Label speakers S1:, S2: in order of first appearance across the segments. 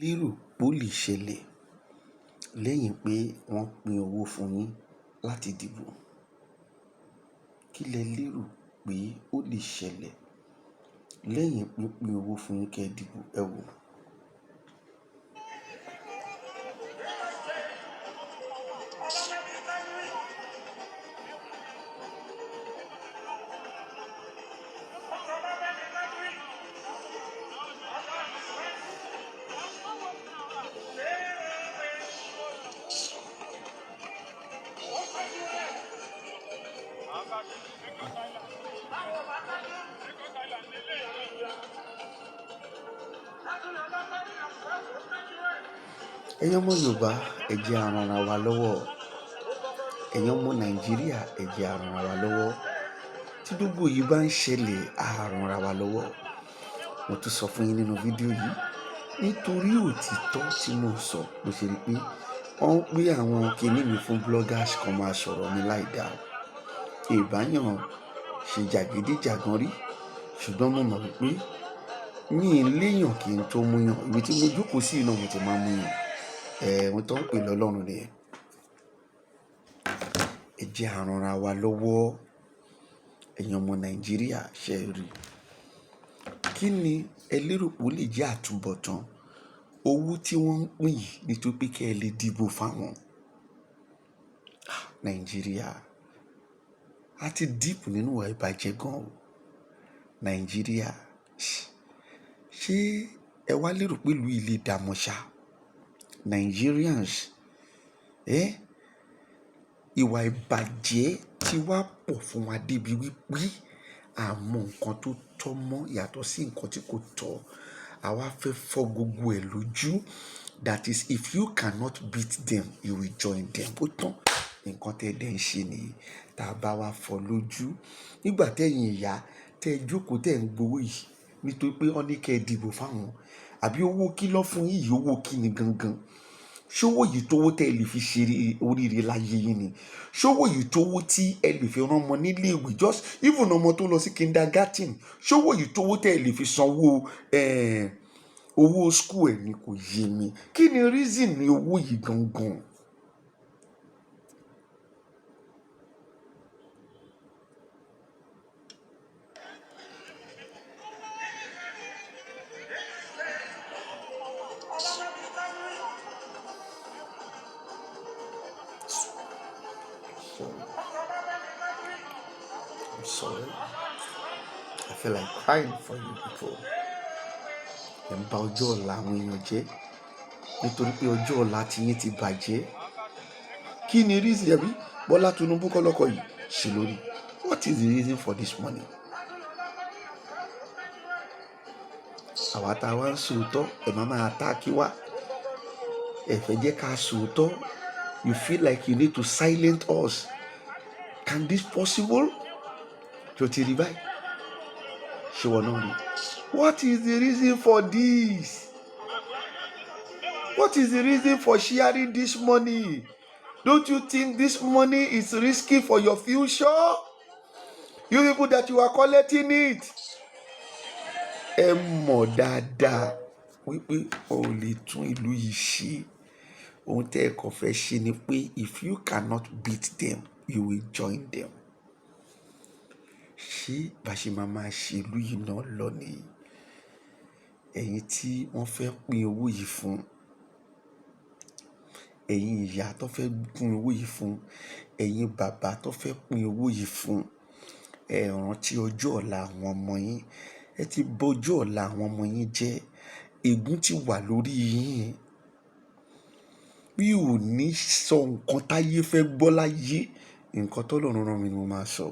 S1: Lérò pó lè ṣẹlẹ̀ lẹ́yìn pé wọ́n pín owó fún yín láti dìbò? Kí lẹ lérò pé ó lè ṣẹlẹ̀ lẹ́yìn pínpín owó fún yín kẹ́ ẹ dìbò? Ẹ wò. Ẹ̀yin ọmọ Yorùbá, ẹ jẹ́ á ran ara wa lọ́wọ́. Ẹ̀yin ọmọ Nàìjíríà, ẹ jẹ́ á ran ara wa lọ́wọ́. Tí gbogbo yìí bá ń ṣẹlẹ̀, á ran ara wa lọ́wọ́. Mo tún sọ fún yín nínú fídíò yìí, nítorí òtítọ́ tí mò ń sọ, mo ṣe rí pé wọ́n ń pín àwọn kinní mi fún bloggers kan máa sọ̀rọ̀ mi láì dáa. Ìbáyàn ṣe jàgídíjàgan rí, ṣùgbọ́n mo mọ̀ wípé mi ì léèyàn kí n tó múyàn. Ibi tí mo jókòó sí náà mo ti máa ń múyàn. Ẹ̀, ohun tó ń pè lọ́lọ́run nìyẹn. Ẹ jẹ́ á ran ara wa lọ́wọ́. Ẹ̀yin ọmọ Nàìjíríà, ṣé ẹ rí? Kí ni ẹ lérò pé ó lè jẹ́ àtúnbọ̀tán owó tí wọ́n ń pín yìí nítorí pé kí ẹ lè dìbò fáwọn? Ah, Nàìjíríà, a ti deep nínú ìwà ìbàjẹ́ gan o. Nàìjíríà, ṣé ẹ wá lérò pé ìlú yìí lè dààmú ṣá? Nigerians, ẹ́, ìwà ìbàjẹ́ tí wá pọ̀ fún wa débi wípé a mọ nǹkan tó tọ́ mọ́ yàtọ̀ sí nǹkan tí kò tọ́. Àwa fẹ́ fọ́ gbogbo ẹ̀ lójú. That is, if you cannot beat them, you will join them. Ó tán. Nǹkan tẹ́ ẹ dẹ̀ ń ṣe nìyí. Tá a bá wá fọ́ lójú. Nígbà tẹ́yìn ìyá tẹ́ ẹ jókòó tẹ́ ẹ ń gbowó yìí nítorí pé wọ́n ní kí ẹ dìbò fáwọn. Àbí owó kí lọ́ fún yín yìí, owó kí ni gangan? Ṣówó yìí tówó tẹ́ ẹ lè fi ṣe oríire láyé yín ni? Ṣówó yìí tówó tí ẹ lè fi rán ọmọ nílé ìwé, just even ọmọ tó lọ sí kindergarten? Ṣówó yìí tówó tẹ́ ẹ lè fi sanwó owó school ẹ̀ ni? Kò yé mi. Kí ni reason ní owó yìí gangan? Sorry. I'm sorry. I feel like crying for you people. Ẹ ń ba ọjọ́ ọ̀la àwọn èèyàn jẹ́ nítorí pé ọjọ́ ọ̀la tiyín ti bàjẹ́. Kí ni reason ẹbí? Bọ́lá Tinubu kọ́ lọ́kọ̀ yìí ṣe lórí. What is the reason for this money? Àwa tá a wá ń sòótọ́, ẹ̀ máa máa attack wa. Ẹ fẹ́ jẹ́ ká sòótọ́. You feel like you need to silence us. Can this possible? Tó ti rí báyìí? Ṣé wọn náà rí? What is the reason for this? What is the reason for sharing this money? Don't you think this money is risky for your future? You people that you are collecting it. Ẹ mọ̀ dáadáa wípé o ò lè tún ìlú yìí ṣe. Ohun tẹ́ ẹ kàn fẹ́ ṣe ni pé if you cannot beat them, you will join them. Ṣé bá ṣe máa máa ṣe ìlú yìí náà lọ nìyí? Ẹ̀yin tí wọ́n fẹ́ pín owó yìí fún, ẹ̀yin ìyá tó fẹ́ pín owó yìí fún, ẹ̀yin bàbá tó fẹ́ pín owó yìí fún, ẹ rántí ọjọ́ ọ̀la àwọn ọmọ yín. Ẹ ti bà ọjọ́ ọ̀la àwọn ọmọ yín jẹ́. Ègún ti wà lórí yín. Mi ò ní sọ nǹkan táyé fẹ́ gbọ́ láyé. Nǹkan tó Ọlọ́run rán mi ni mo máa sọ.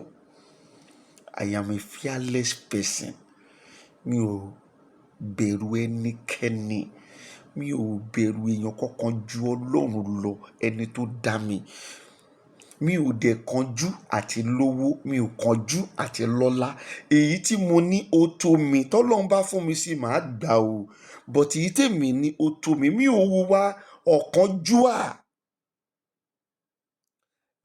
S1: I am a fearless person. Mi ò bẹ̀rù ẹnikẹ́ni. Mi ò bẹ̀rù èèyàn kankan ju Ọlọ́run lọ, ẹni tó dá mi. Mi ò dẹ̀ kánjú àti lówó, mi ò kánjú àti lọ́lá. Èyí tí mo ní ó tó mi. Tọ́lọ́run bá fún mi sí, màá gbà o. But èyí tèmi ní ó tó mi. Mi ò wúwa ọ̀kánjúà.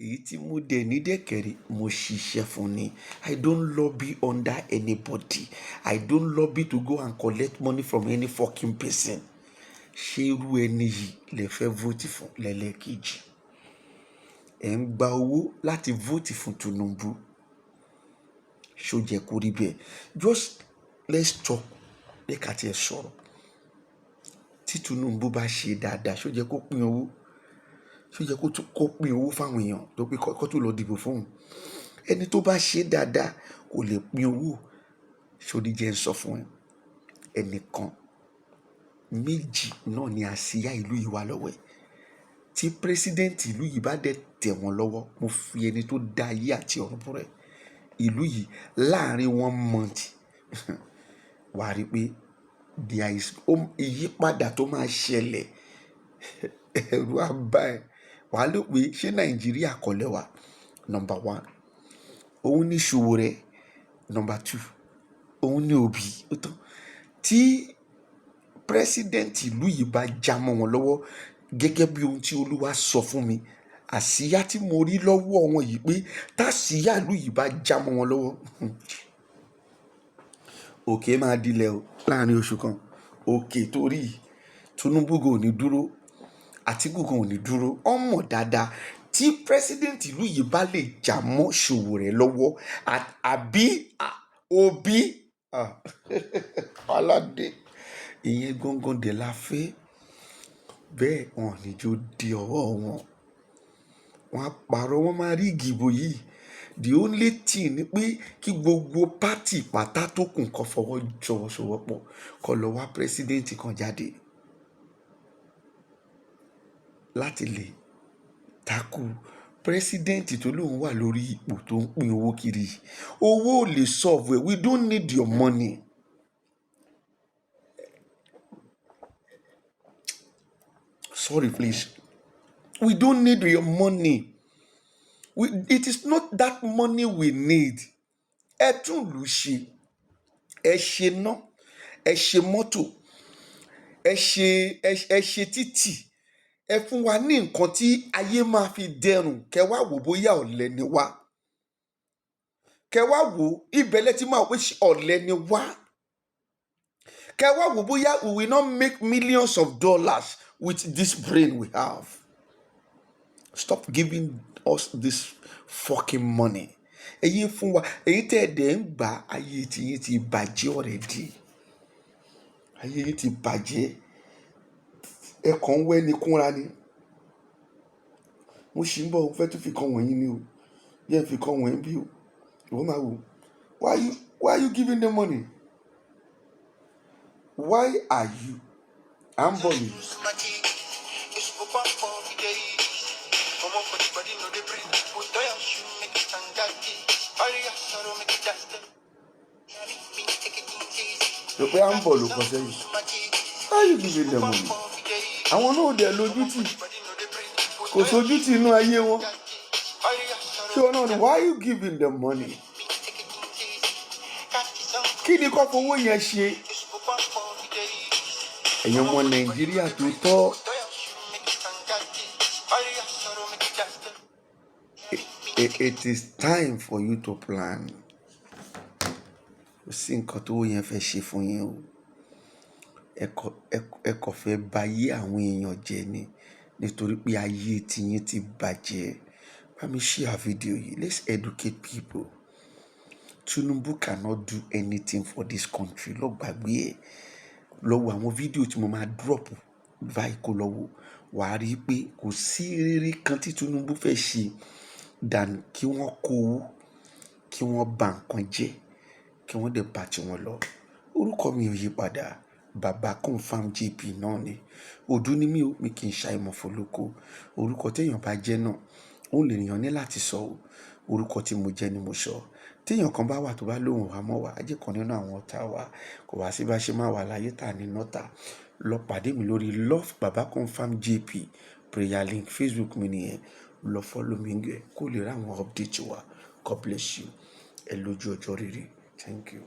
S1: Èyí tí mo dẹ̀ ní dẹ̀kẹ̀rẹ̀, mo ṣiṣẹ́ fún ni. I don't lobby under anybody. I don't lobby to go and collect money from any fucking person. Ṣé irú ẹni yìí lè fẹ́ vote fún lẹ́lẹ́kejì? Ẹ̀ ń gba owó láti vote fún Tinubu. Ṣó jẹ́ kó rí bẹ́ẹ̀? Just let's talk, ẹ ká tiẹ̀ sọ̀rọ̀. Tí Tinubu bá ṣe dáadáa, ṣó jẹ́ kó pín owó? Ṣó jẹ́ kó pín owó fáwọn èèyàn tó pé kó tó lọ dìbò fún òun? Ẹni tó bá ṣe dáadáa kò lè pín owó. Ṣó ní jẹ́ ń sọ fún ẹ, ẹnìkan méjì náà ni àsíá ìlú yìí wà lọ́wọ́ ẹ̀. Tí president ìlú yìí bá dẹ̀ tẹ̀ wọ́n lọ́wọ́, mo fi ẹni tó dá ayé àti ọ̀run búra, ìlú yìí láàrin one month, wà á rí pé there is ìyípadà tó máa ṣẹlẹ̀. Ẹ̀rù á bá ẹ, wàá lò pé ṣé Nàìjíríà kọ́ lẹ́wà. Number one, òun ní Sowore. Number two, òun ní Obi. Ó tán. Tí president ìlú yìí bá já mọ́ wọn lọ́wọ́, gẹ́gẹ́ bí ohun tí Olúwa sọ fún mi, àsíá tí mo rí lọ́wọ́ wọn yìí, pé tàsíá ìlú yìí bá já mọ́ wọn lọ́wọ́, òkè máa dilẹ̀ o láàrin oṣù kan. Òkè torí Tinubu kò ní dúró, Àtíkù kan ò ní dúró. Ọmọ dáadáa, tí president ìlú yìí bá lè já mọ́ Sowore lọ́wọ́ àbí Obi, aládé ìyẹn gangan dẹ̀ la fẹ́ bẹ́ẹ̀. Wọn ò ní jó di ọwọ́ wọn, wọn á parọ́, wọn máa rí ìdìbò yìí. The only thing ni pé kí gbogbo party pátá tó kù kó fọwọ́ jọwọ́sowọ́pọ̀, kó lọ wá president kan jáde láti lè takú president tó lóun wà lórí ipò tó ń pín owó kiri. Owó ò lè solve ẹ̀. We don't need your money. Sorry, please, we don't need your money. It is not that money we need. Ẹ tún ìlú ṣe, ẹ ṣe ná, ẹ ṣe mọ́tò, ẹ ṣe títì, ẹ fún wa ní nǹkan tí ayé máa fi dẹrùn. Kẹ wá wò bóyá ọ̀lẹ ni wá. Kẹ wá wò ibẹ̀ lẹ ti máa wò pé ṣé ọ̀lẹ ni wá. Kẹ wá wò bóyá we will not make millions of dollars with this brain we have. Stop giving us this fucking money. Èyí fún wa, èyí tẹ́ ẹ dẹ̀ ń gbà, ayé tiyín ti bàjẹ́ already. Ayé yín ti bàjẹ́. Ẹ kàn ń wẹ́ni kúnra ni. Mo ṣì ń bọ̀, mo fẹ́ tún fi kan wọ̀nyí ni o. Bí ẹ fi kan wọ̀nyí bí o, ìwọ máa wò. Why are you giving them money? Why are you? À ń bọ̀ ni. Rò pé à ń bọ̀ ló kọ sẹ́yìn. Why are you giving them money? Àwọn náà dẹ̀ lójú tì. Kò sójú tì inú ayé wọn. Ṣé wọn náà ni? Why are you giving them money? Kí ni kò fowó yẹn ṣe? Ẹ̀yin ọmọ Nàìjíríà tó tọ́, it is time for you to plan. Kò sí nǹkan tó yẹn fẹ́ ṣe fún yín o. Ẹ kò fẹ́ ba ayé àwọn èèyàn jẹ́ ni, nítorí pé ayé tiyín ti bàjẹ́. Bá mi share video yìí. Let's educate people. Tinubu cannot do anything for this country. Lọ gbàgbé ẹ̀. Lọ wo àwọn fídíò tí mo máa drop báyìí, kó lọ wò. Wà á rí i pé kò sí rere kan tí Tinubu fẹ́ ṣe than kí wọ́n kó owó, kí wọ́n ba nǹkan jẹ́, kí wọ́n dẹ̀ bá tiwọn lọ. Orúkọ mi ò yí padà. Baba Confirm JP náà ni. Òdú ni mí o, mi kì í ṣàìmọ̀ fólóko. Orúkọ tí èèyàn bá jẹ́ náà, òun lè èèyàn ní láti sọ o. Orúkọ tí mo jẹ́ ni mo sọ. Tí èèyàn kan bá wà tó bá lóhùn wá mọ́ wa, á jẹ́ kan nínú àwọn ọ̀tá wa. Kò wá sí bá ṣe máa wà láyé tà ní nọ́tà. Lọ pàdé mi lórí Love Baba Confirm JP prayer link, Facebook mi nìyẹn. Lọ follow mi ńbẹ̀ kó lè rí àwọn update wa. God bless you. Ẹ lójú ọjọ́ rere. Thank you.